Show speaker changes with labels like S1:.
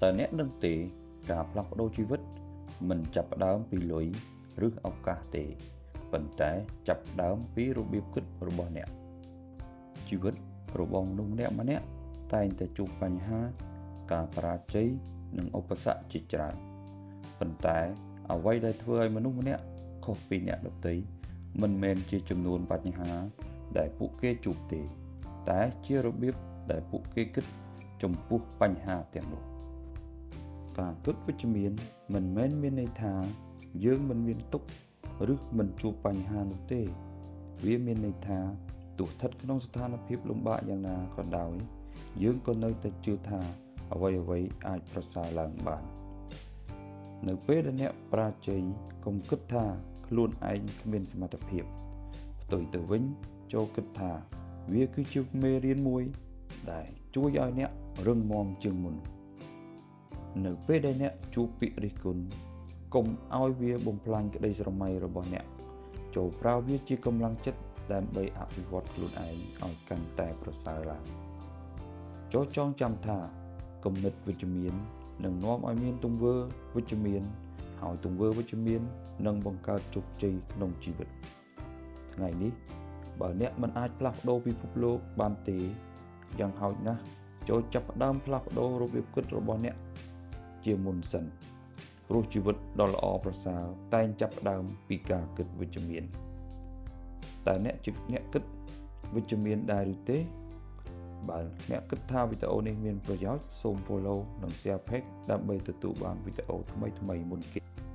S1: តើអ្នកដឹងទេការផ្លាស់ប្ដូរជីវិតមិនចាប់ផ្ដើមពីលុយឬឱកាសទេប៉ុន្តែចាប់ផ្ដើមពីរបៀបគិតរបស់អ្នកជីវិតរបស់មនុស្សម្នាក់ម្នាក់តែងតែជួបបញ្ហាការបរាជ័យនិងឧបសគ្គជាច្រើនប៉ុន្តែអ្វីដែលធ្វើឲ្យមនុស្សម្នាក់ខុសពីអ្នកដទៃមិនមែនជាចំនួនបញ្ហាដែលពួកគេជួបទេតែជារបៀបដែលពួកគេគិតចំពោះបញ្ហាទាំងនោះការគិតវិជ្ជមានមិនមែនមានន័យថាយើងមិនមានទុក្ខឬមិនជួបបញ្ហានោះទេវាមានន័យថាទោះស្ថិតក្នុងស្ថានភាពលំបាកយ៉ាងណាក៏ដោយយើងក៏នៅតែជឿថាអ្វីៗអាចប្រសើរឡើងបាននៅពេលដែលអ្នកបរាជ័យកុំគិតថាខ្លួនឯងគ្មានសមត្ថភាពផ្ទុយទៅវិញចូលគិតថាវាគឺជាមេរៀនមួយដែលជួយឲ្យអ្នករឹងមាំជាងមុននៅពេលដែលអ្នកជួបពាក្យរិះគន់កុំឲ្យវាបំផ្លាញក្តីស្រមៃរបស់អ្នកចូលប្រើវាជាកម្លាំងចិត្តដើម្បីអភិវឌ្ឍខ្លួនឯងឲ្យកាន់តែប្រសើរឡើងចូលចងចាំថាគំនិតវិជ្ជមាននឹងនាំឲ្យមានទង្វើវិជ្ជមានហើយទង្វើវិជ្ជមាននឹងបង្កើតជោគជ័យក្នុងជីវិតថ្ងៃនេះបើអ្នកមិនអាចផ្លាស់ប្ដូរពិភពលោកបានទេយ៉ាងហោចណាស់ចូលចាប់ផ្ដើមផ្លាស់ប្ដូររបៀបគិតរបស់អ្នកជាមុនសិនព្រោះជីវិតដ៏ល្អប្រសើរតែងចាប់ផ្ដើមពីការគិតវិជ្ជមានតើអ្នកជាអ្នកគិតវិជ្ជមានដែរឬទេបើអ្នកគិតថាវីដេអូនេះមានប្រយោជន៍សូម follow និង share page ដើម្បីទទួលបានវីដេអូថ្មីៗមុនគេ។